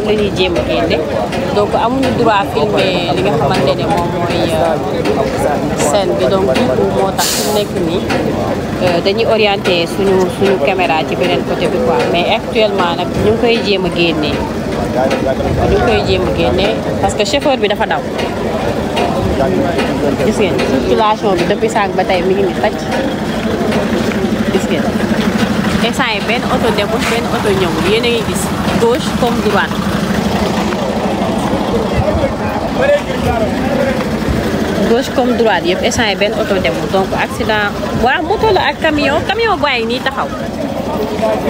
moom la ñuy jéem a génne donc amuñu droit filmer li nga xamante ne moom mooy scène bi donc du coup moo tax fi mu nekk nii dañuy orienté suñu caméra ci beneen côté bi quoi mais actuellement nag ñu ngi koy jéem a génnee parce que chauffeur bi dafa daw gis ngeen circulation bi depuis sànq ba tey mi ngi ni tàcc gis ngeen instant yi benn oto demul benn oto ñëwul yéen a ngi gis gauche comme droite yëpp instant yi benn oto demul donc accident waaw moto la ak camion baa ngi nii taxaw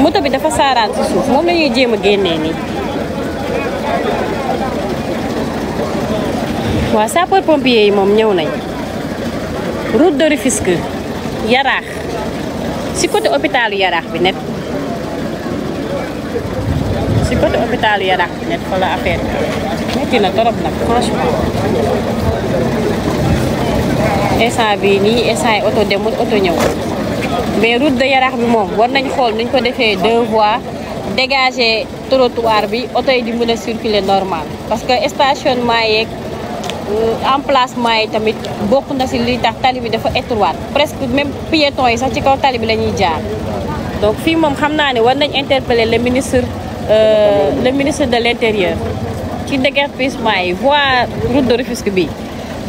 moto bi dafa saaraan ci suuf moom la ñuy jéem a génnee nii waaw sapeur pompier yi moom ñëw nañ route de Rufisque Yaraax si côté hôpitalu Yaraax bi net fa la affaire metti na torop nag franchement instant bi nii instant yi oto demul oto ñëw mais route de Yaraax bi moom war nañ xool nuñ ko defee 2 voies dégager trottoir bi oto yi di mën a circuler normal parce que stationnement yeeg emplacement yi tamit bokk na si li tax tali bi dafa étroite presque même piétons yi sax ci kaw tali bi la ñuy jaar donc fii moom xam naa ne war nañ interpeller le ministre de l'intérieur ci déguerpissement yi voie route de Rufisque bi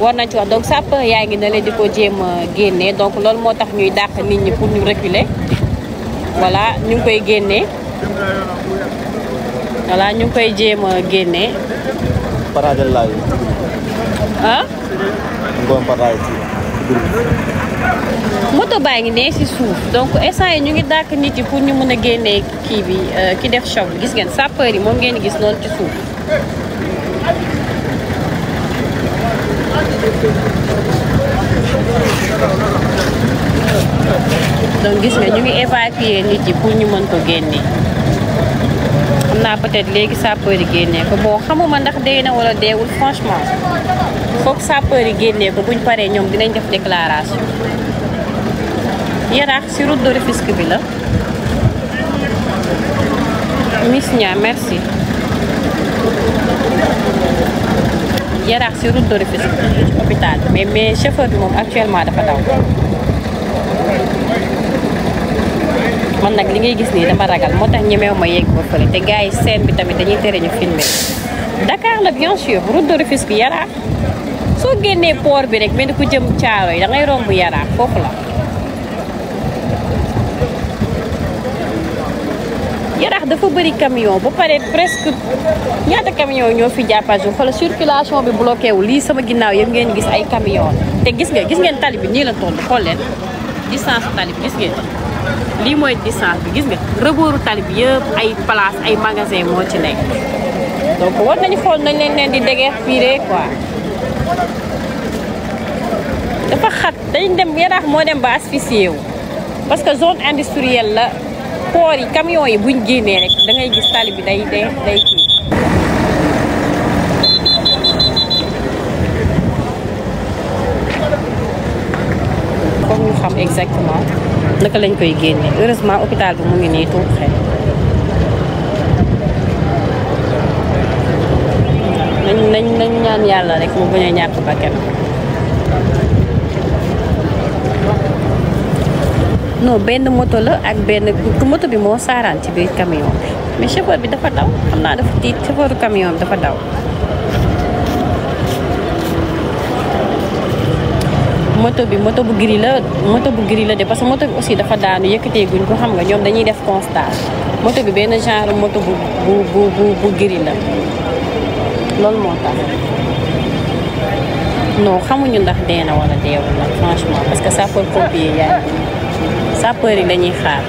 war nañ ci wax donc sapeur yaa ngi ne leen di ko jéem a génnee donc loolu moo tax ñuy dàq nit ñi pour ñu reculer voilà ñu ngi koy génnee jéem a génnee ah moto baa ngi ne ci suuf donc instant yi ñu ngi dàkk nit yi pour ñu mën a génnee kii bi ki def choc gis ngeen sapeur yi moom ngeen gis noonu ci suuf donc gis nga ñu ngi évacuer nit yi pour ñu mën ko génnee xam naa peut-être léegi sapeur yi génnee ko bon xamuma ndax dee na wala deewul franchement foog sapeur yi génnee ko buñ paree ñoom dinañ def déclaration Yaraax si route de Rufisque bi la Miss Nia merci Yaraax si route de Rufisque ci hôpital mais chauffeur bi moom actuellement dafa daw man nag li ngay gis nii dama ragal moo tax ñemeew ma yegg ba fële te gars yi scène bi tamit dañuy tere ñu filmer Dakar la bien sûr route de Rufisque Yaraax soo génnee port bi rek mel ni ku jëm caaro yi da ngay romb Yaraax foofu la Yaraax dafa bëri camion ba pare presque ñaata camion ñoo fi jàppage xoolal circulation bi bloqué wu lii sama ginnaaw yëpp ngeen gis ay camion te gis ngeen tali bi nii la toll xool leen distance tali bi gis ngeen lii mooy distance bi gis nga rebooru tali bi yëpp ay place ay magasin moo ci nekk donc war nañu xool nañ leen di déguerpir quoi dafa xat dañ dem Yaraax moo dem ba asphyxié wu parce que zone industrielle la port yi camion yi buñ génnee rek da ngay gis tali bi day kii foog ñu xam exactement naka lañ koy génnee heureusement hôpital bi mu ngi nii tout près nañ ñaan yàlla rek mu bañ a ñàkk bakkan non benn moto la ak benn moto bi moo saaraan ci biir camion bi mais chauffeur bi dafa daw xam naa dafa tiit chauffeuru camion bi dafa daw moto bu gris la de parce que moto bi aussi dafa daanu yëkkatee guñ ko xam nga ñoom dañuy def constat moto bi benn genre moto bu gris la loolu moo tax non xamuñu ndax dee na wala deewul nag franchement parce que sapeur pompier yaay sapeur yi lañuy xaar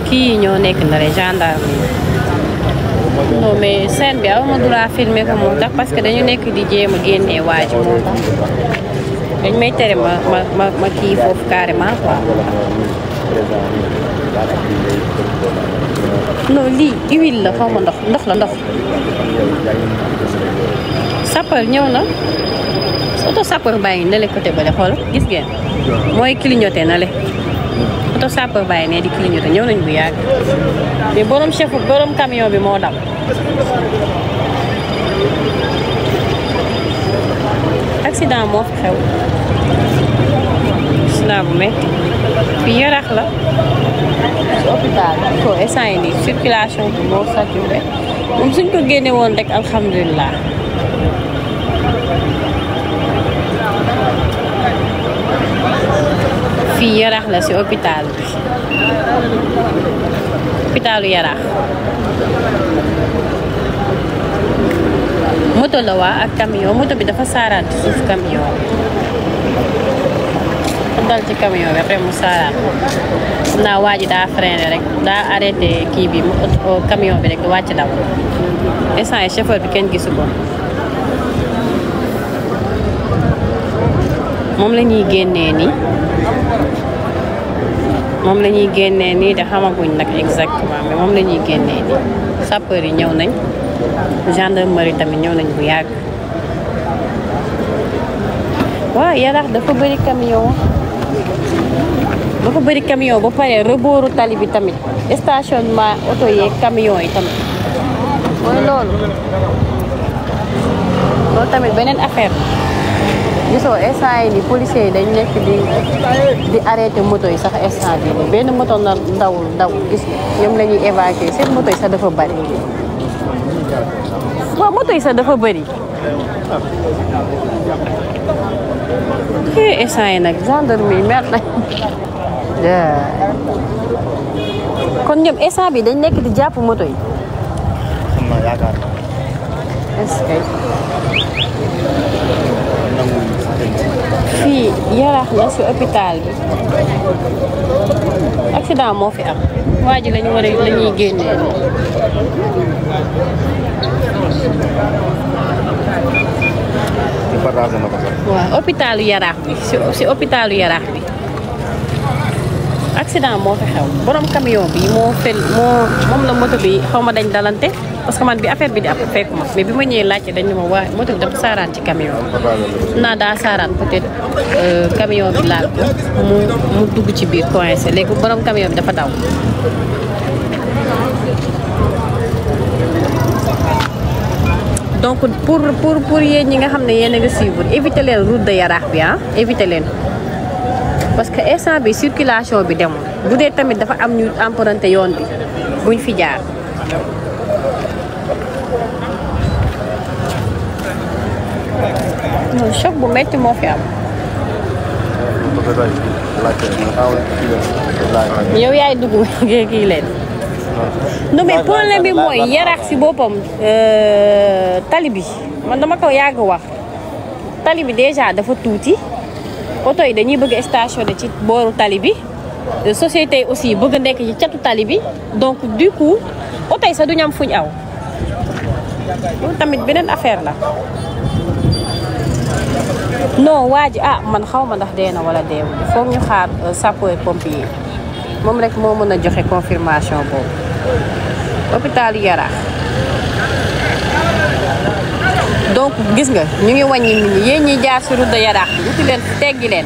kii ñoo nekk na rek gendarme yi non mais scène bi aw ma droit filmer ko moo tax parce que dañu nekk di jéem a génnee waa ji moo tax dañ may tere ma kii foofu carrément quoi non lii huile la xaw ma ndox la ndox sapeur ñëw na auto sapeur bàyyi na le côté ba le xool gis ngeen mooy clignoté na le auto sapeur bàyyi ne di clignoté ñëw nañ bu yàgg mais borom camion bi moo daw accident moo fi xew accident bu metti fi Yarax la ci hôpital ko instant yi nii circulation bi moo saturé moom suñ ko génne woon rek alhamdulilah fii Yarax la ci hôpital bi hôpitalu Yarax moto la waa ak camion moto bi dafa saaraan ci suuf camion dal ci camion bi après mu saaraan xam naa waa ji daa freiné rek daa arrêté kii bi mu camion bi rek du wàcc daw instant yi chauffeur bi kenn gisu ko moom la ñuy génnee nii moom la ñuy génnee nii de xamaguñ nag exactement mais moom la ñuy génnee nii sapeur yi ñëw nañ gendarmerie tamit ñëw nañ bu yàgg waaw Yarax dafa bëri camion ba pare rebooru tali bi tamit stationnement oto yeeg camion yi tamit mooy loolu tamit beneen affaire gisoo instant yi ni policiers yi dañ nekk di arrêté moto yi sax instant bi nii benn moto na ndaw gis ñoom la ñuy évacuer seen moto yi sax dafa bari waaw moto yi sax dafa bëri instant yi nag gendarmerie mer nañ kon ñoom instant bi dañ nekk di jàpp moto yi xam naa yaakaar est-ce que fii Yarax la ci hôpital bi accident moo fi am waa ji lañu war a la ñuy génnee waaw hôpitalu Yarax bi ci hôpitalu Yarax bi accident moo fi xew borom camion bi moom la moto bi xaw ma dañ dalante parce que man bi affaire bi di ab fekk ma mais bi ma ñëwee laajte dañ ne ma waa moto bi dafa saaraan ci camion naa daa saaraan peut-être camion bi laal ko mu dugg ci biir coincé léegi borom camion bi dafa daw donc pour yéen ñi nga xam ne yéen a nga suivre éviter leen route de Yarax bi éviter leen parce que instant bi circulation bi demul bu dee tamit dafa am ñu emprunté yoon bi buñ fi jaar non choc bu metti moo fi am yow yaay dugg kii leen non mais problème bi mooy Yarax si boppam tali bi man dama ko yàgg wax tali bi déjà dafa tuuti oto yi dañuy bëgg stationné ci booru tali bi société yi aussi bëgg a nekk ci catu tali bi donc du coup oto yi sax duñu am fuñ aw loolu tamit beneen affaire la non waa ji man xaw ma ndax dee na wala deewul foog ñu xaar sapeur pompier moom rek moo mën a joxe confirmation boobu hôpital Yarax donc gis nga ñu ngi wàññi nit ñi yéen ñi jaar si route de Yarax bi wuti leen teggi leen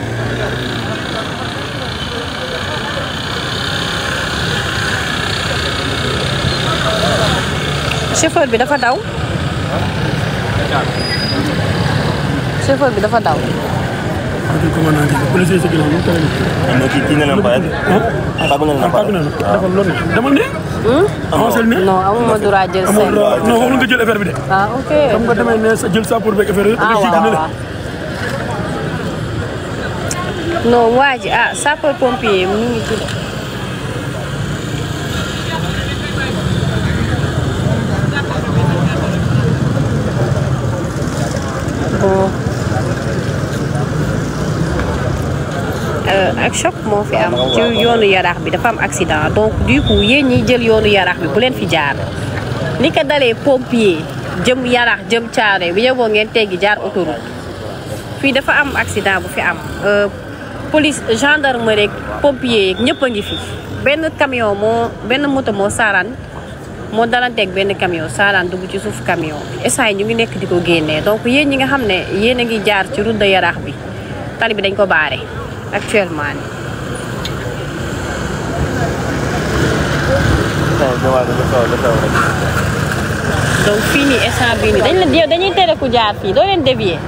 chauffeur bi dafa daw chauffeur bi dafa daw non amuma droit jël seen non waxul nga jël affaire bi de ah ok xam nga demee ne sa jël sa pour beeg affaire waaw non waa ji sapeur pompier mu ngi ci ak choc moo fi am ci yoonu Yarax bi dafa am accident donc du coup yéen ñi jël yoonu Yarax bi bu leen fi jaar ni ko dalee pompier jëm Yarax jëm Thiaroye bi yeboo ngeen teggi jaar autoroute fii dafa am accident bu fi am police gendarmerie pompier ñëpp a ngi fi benn camion benn moto moo saaraan moo dalanteeg benn camion saalaan dugg ci suuf camion instant yi ñu ngi nekk di ko génnee donc yéen ñi nga xam ne yéen a ngi jaar ci route de Yaraax bi tali bi dañ ko baare actuellement ni donc fii nii instant bii nii dañuy tere ku jaar fii doo leen dévier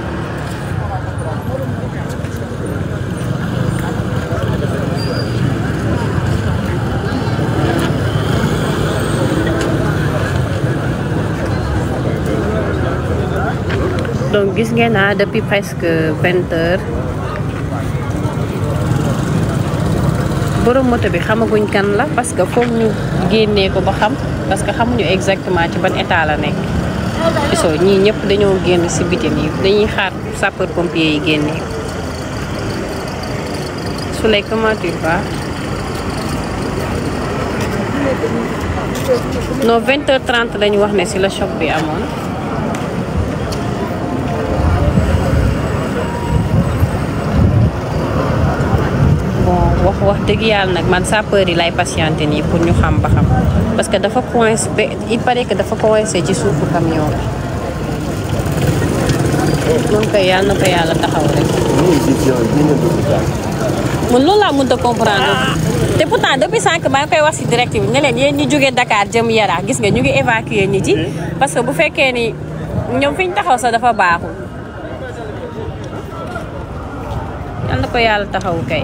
donc gis ngeen naa depuis presque 20 heures borom moto bi xamaguñ kan la parce que foog ñu génnee ko ba xam parce que xamuñu exactement ci ban état la nekk gisoo ñii ñëpp dañoo génn ci biti nii dañuy xaar sapeur pompier yi génnee Souley comment tu vas non 20h30 dañu wax ne ci la choc bi amoon wax dëgg yàlla nag man sapeur yi lay patienté nii pour ñu xam ba xam parce que dafa coincé il paraît que dafa coincé ci suufu camion bi moom koy yàlla na ko yàlla taxaw rek man loolu laa mënut a comprendre te pourtant depuis sànq maa ngi koy wax ci direct bi ne leen yéen ñi jógee Dakar jëm Yaraax gis nga ñu ngi évacuer nit yi parce que bu fekkee ni ñoom fi ñu taxaw sax dafa baaxul yal na ko yàlla taxaw kay.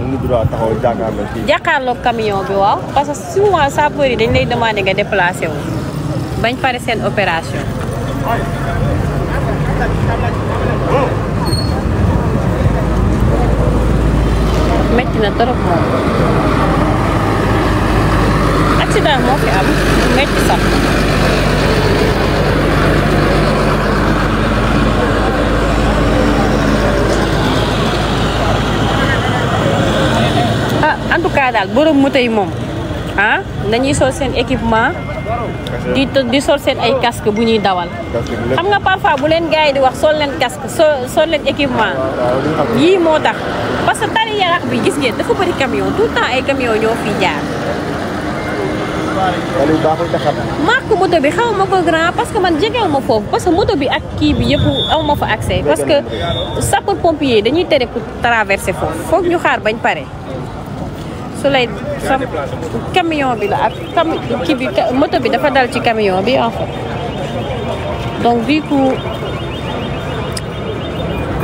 jàkkaarloog camion bi waaw parce que souvent sapeur yi dañ lay demander nga déplacé wu bañ pare seen opération. metti na trop moom accident moo fi am metti sax. en tout cas daal borom moto yi moom nañuy sol seen équipement di sol seen ay casque bu ñuy dawal xam nga parfois bu leen gars yi di wax sol leen casque sol leen équipement yii moo tax parce que tali Yaraax bi gis ngeen dafa bëri camion tout le temps ay camion ñoo fi jaar marque moto bi xaw ma ko grand parce que man jegew ma foofu parce que moto bi ak kii bi yëpp aw ma fa accès parce que sapeur pompier dañuy tere ku traverser foofu foog ñu xaar bañ pare Souley sam camion bi la ak kii bi moto bi dafa dal ci camion bi en fait donc du coup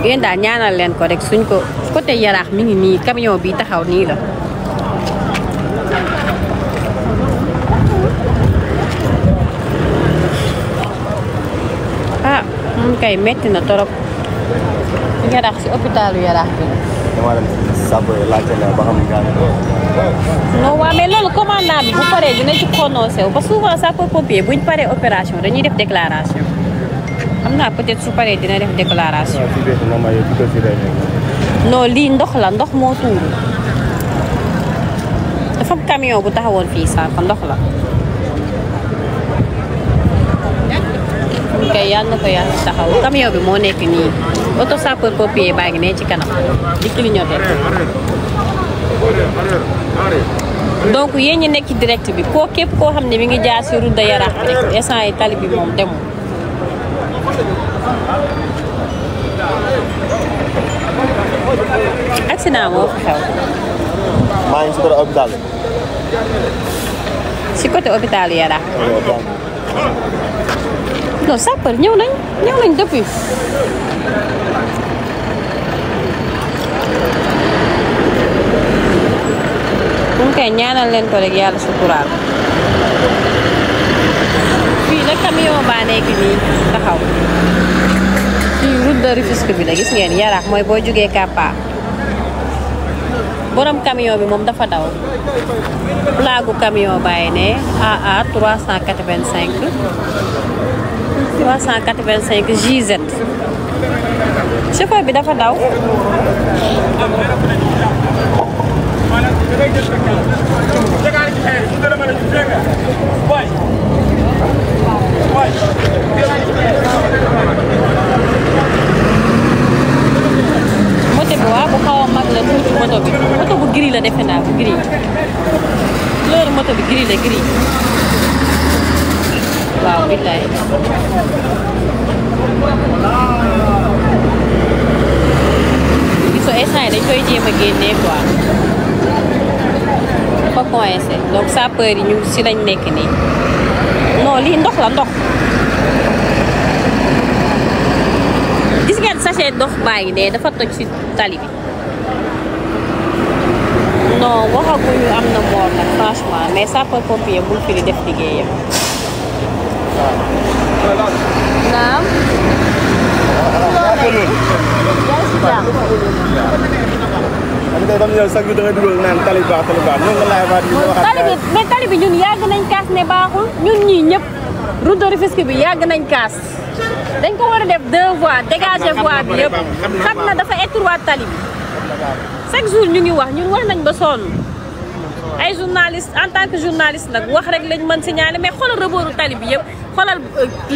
yéen daal ñaanal leen ko rek suñ ko côté Yaraax mi ngi nii camion bi taxaw nii la moom kay metti na torop Yaraax ci hôpitalu Yaraax bi non waaw mais loolu commandant bi bu paree dina ci prononcé wu parce que souvent sapeur pompier buñ paree opération dañuy def déclaration xam naa peut-être su paree dina def déclaration non lii ndox la ndox moo tuuru dafa am camion bu taxawoon fii sànq ndox la kay yàlla na ko yàlla taxaw camion bi moo nekk nii auto sapeur pompier baa ngi ne ci kanam di clignoté donc yéen ñi nekk ci direct bi képp koo xam ne mi ngi jaar si route de Yaraax bi rek instant yi tali bi moom demul accident moo fi xew maa ngi si côté hôpital si côté hôpital Yaraax non sapeur ñëw nañ depuis mu koy ñaanal leen ko rek yàlla suturaal fii la camion baa nekk nii taxaw fii route de Rufisque bi la gis ngeen Yaraax mooy boo jógee Kappa borom camion bi moom dafa daw plagu camion bàyyi ne AA 385 JZ chauffeur bi dafa daw moto bi waaw bu xaw a mag la tuuti moto bu gris la defe naa bu gris loolu moto bi gris la gris waaw billaay gisoo instant yi dañ koy jéem a génnee quoi dafa coincé donc sapeur yi ñu si lañ nekk nii non lii ndox la ndox gis ngeen sachet ndox baa ngi ne dafa toj si tali bi non waxaguñu am na moor nag franchement mais sapeur pompier bul fi di def liggéeyam naam mais tali bi ñun yàgg nañ kaas ne baaxul ñun ñii ñëpp route de Rufisque bi yàgg nañ kaas dañ ko war a def 2 voies dégager voie bi yëpp xam na dafa étroit tali bi chaque jour ñu ngi wax ñun wax nañ ba sonn ay journaliste en tant que journaliste nag wax rek lañ mën signaler mais xoolal rebooru tali bi yëpp xoolal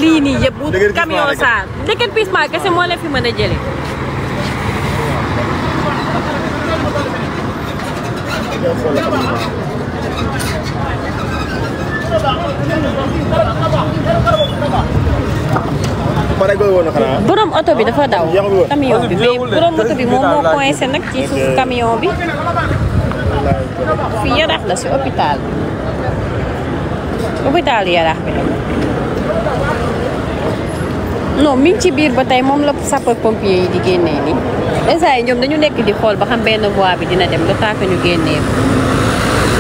lii nii yëpp bu camion saa déguerpissement kese moo leen fi mën a jëlee borom oto bi dafa daw camion bi mais borom oto bi moom moo coincé nag ci suuf camion bi fii Yaraax la si hôpital Yaraax bi la non mi ngi ci biir ba tey moom la sapeur pompier yi di génnee nii instant yi ñoom dañu nekk di xool ba xam benn voie bi dina dem le temps que ñu génnee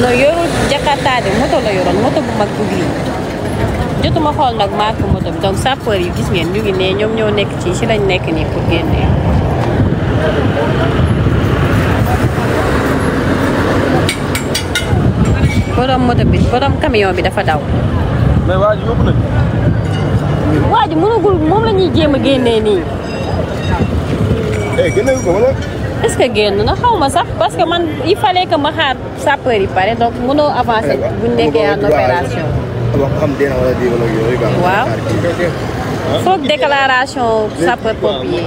non yorul Jakarta de moto la yoroon moto bu mag bu gris jotuma xool nag marque moto bi donc sapeur yi gis ngeen ñu ngi ne ñoom ñoo nekk ci lañ nekk nii pour génnee borom moto bi borom camion bi dafa daw. mais waa ji yóbbu nañ. waa ji mënagul moom la ñuy jéem a génnee nii. génne ko wala. est-ce que génn na xaw ma sax parce que man il fallait que ma xaar sapeur yi pare donc mënoo avancer bu ñu nekkee en opération. wax xam dee na wala dee wala yooyu quoi. waaw foog déclaration sapeur pompier.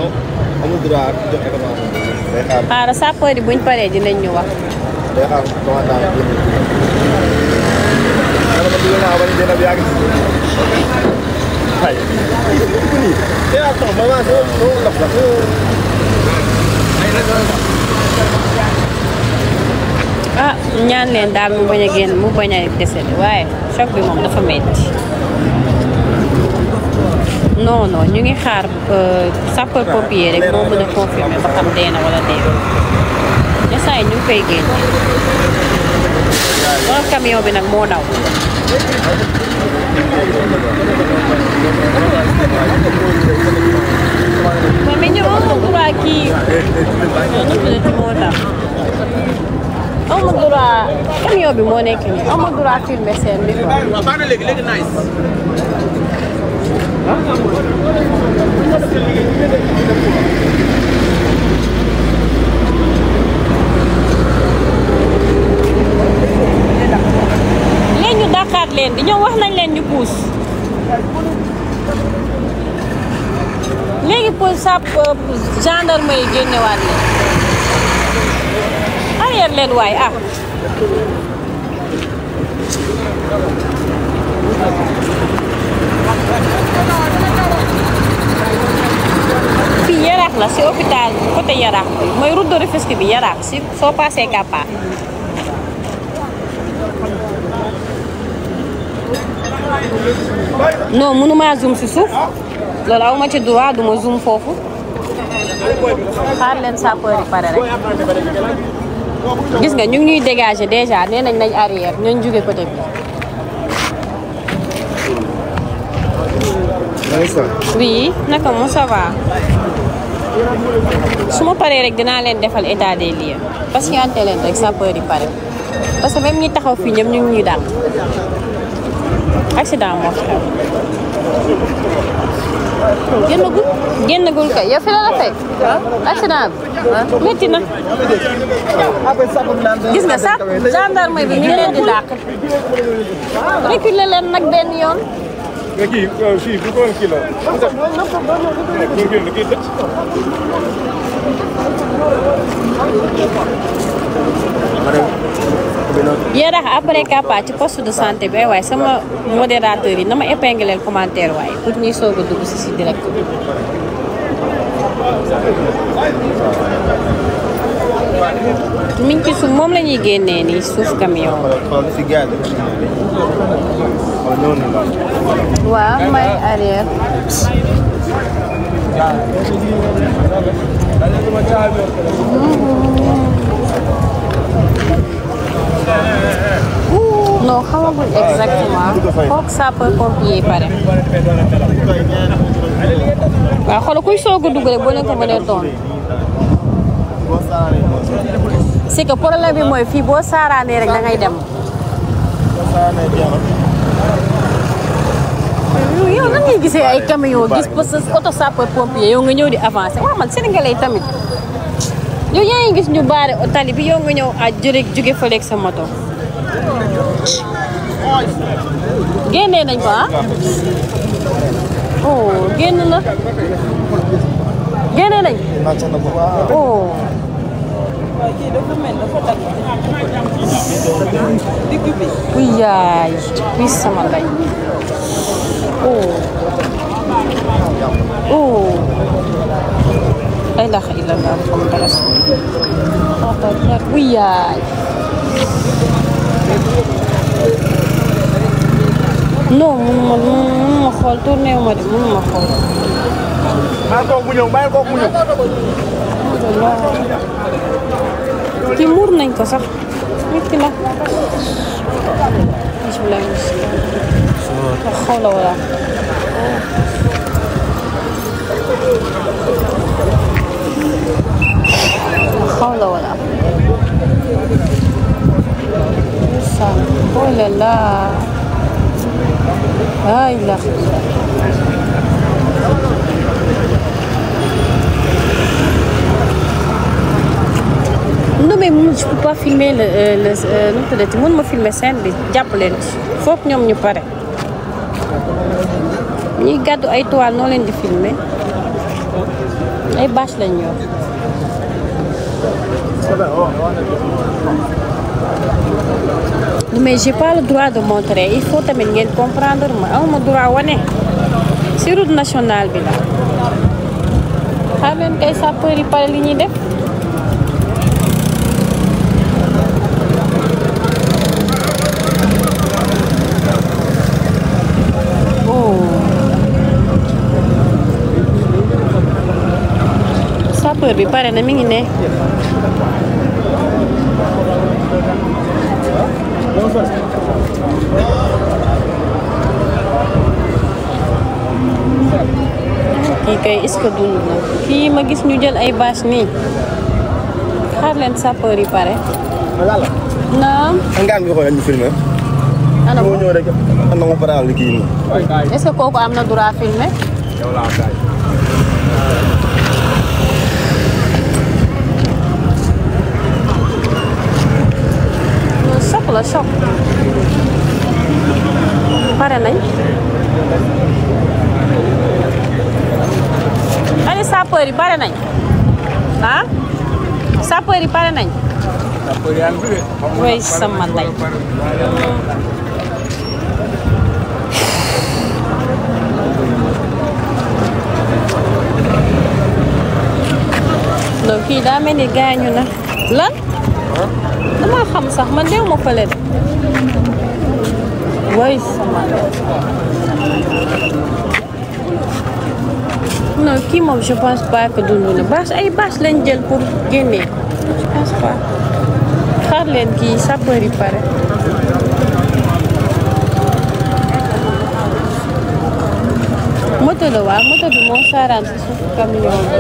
amul droit jox information. day xaar xaaral sapeur yi buñ paree dinañ ñu wax. day xaar commandant bi. dama ko dugal naa ba ñu dee yaa ngi si. ay. te attends maman soo laf la. ah ñaan leen daal mu bañ a génn mu bañ a décédé waaye choc bi moom dafa metti non non ñu ngi xaar sapeur pompier rek moo mën a confirmer ba xam dee na wala dee na saa yi ñu ngi koy génne borom camion bi nag moo daw. mais ñoom amul droit kii moo tax amul droit camion bi moo nekk nii amul droit filmer seen bi quoi. léegi ñu dàqaat leen di ñoom wax nañ leen ñu puus léegi pour sap gendarme yi génnewaat leen arrière leen waay ah fii Yaraax la si hôpital côté Yaraax bi mooy route de Rufisque bi Yaraax si soo passé Kappa non mënuma zoom si suuf loolu aw ma ci droit duma zoom foofu xaar leen sapeur yi pare rek gis nga ñu ngi ñuy dégager déjà nee nañ arrière ñooñ jóge côté bi. oui naka mu ça va su ma paree rek dinaa leen defal état des lieux patienté leen rek sapeur yi pare parce que même ñi taxaw fii ñëpp ñu ngi ñuy dàq. accident moo xew génnagul kay yow fi la la fekk accident bi métti na gis nga sax gendarme bi ñu leen di dàq reculer leen nag benn yoon Madame, Yakhar après Kappa ci poste de santé bi waaye sama modérateur yi na ma épingler commentaire waaye pour ñuy soog a dugg si direct bi. mi ngi ci suuf moom la ñuy génnee nii suuf camion. waaw may arrière. non xamaguñ exactement foog sapeur pompier pare. waaw xoolal kuy soog a dugg rek boo leen ko mënee toon. c'est que problème bi mooy fii boo saaraanee rek da ngay dem. yow nan ngay gisee ay camion gis parce que auto sapeur pompier yow nga ñëw di avancer waaw man sénégalais tamit yow yaa ngi gis ñu baare tali bi yow nga ñëw a jóge fëleeg sa moto. génnee nañ ko ah. oh génn na. génnee nañ. oh. wuy yaay wuy sama lay. oh. oh. la ilaha illallah muhammadu rasulullah. wuy yaay. non mun ma xool tourné wu ma de mun ma xool. bàyyi ko mu ñëw bàyyi ko mu ñëw. kii muur nañ ko sax nit ki nag. bismillah. xaw la wala. xaw la wala. oh là là. ay la. non mais je peux pas filmer nu mu tuddati mën ma filmer scène bi jàpp leen ci foog ñoom ñu pare ñuy gàddu ay toile noo leen di filmer ay bâche lañ yor. mais j'ai pas le droit de montrer il faut tamit ngeen comprendre ma awma droit wane ci route nationale bi la xam leen kay sapeur yi pare li ñuy def. sapeur bi pare na mi ngi ne. kii kay est-ce que dund na fii ma gis ñu jël ay bâche nii xaar leen sapeur yi pare. naam. ngaan bi xoolal ñu filmé. ana ko ñëw rek am na ma faral kii nii. est-ce que kooku am na droit filmer. choc la choc. pare nañ. ani sapeur yi pare nañ. ah sapeur yi pare nañ. way sama ndey. donc kii daa mel ni gaañu na lan. dama xam sax man dew ma fële de. way sama ndey. non kii moom je pense pas que dund na bâche ay bâche lañ jël pour génnee je pense pas. xaar leen kii sapeur yi pare. moto la waaw moto bi moo saaraan si suuf camion bi.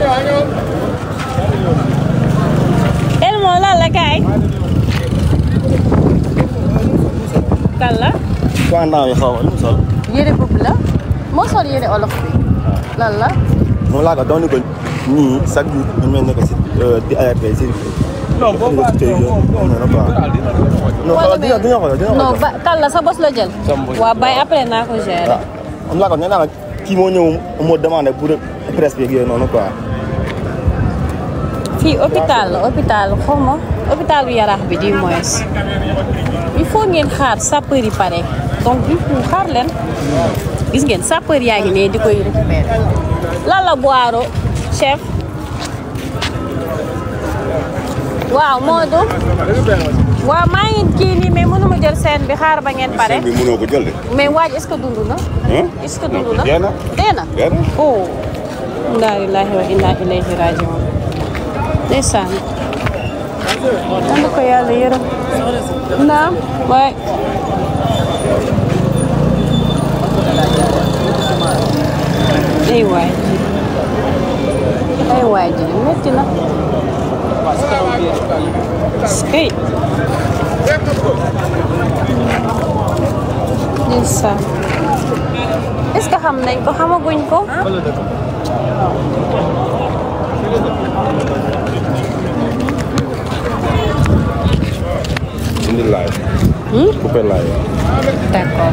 el moo lan la kaay. kan la. commandant yi xaw ma lu mu sol. yére boobu la moo sol yére olof bi lan la. moom laa ko doon ni ko ñii chaque jour ñu mel ne que si di alerté si. non boobu non ba kan la sa bos la jël. waaw bay après naa ko gérer. am laa ko nee naa la kii moo ñëw moo demandé pour presse bi ak yooyu noonu quoi. fii hôpital la hôpital xaw ma hôpitalu Yaraax bi du moins il faut ngeen xaar sapeur yi pare donc du coup xaar leen gis ngeen sapeur yaa ngi ne di koy récupérer lan la boiro chef waaw Modou waaw maa ngi kii nii mais mënuma jël scène bi xaar ba ngeen pare bi mënoo ko jël de mais waaj est-ce que dund na est-ce que dund na dee na oh inna lillahi wa inna ilayhi rajiun ndeysaan ko yàlla yërëm naam waay ay waay ji metti na skay ndeysaan est-ce que xam nañ ko xamaguñ ko indi live coupé live d'accord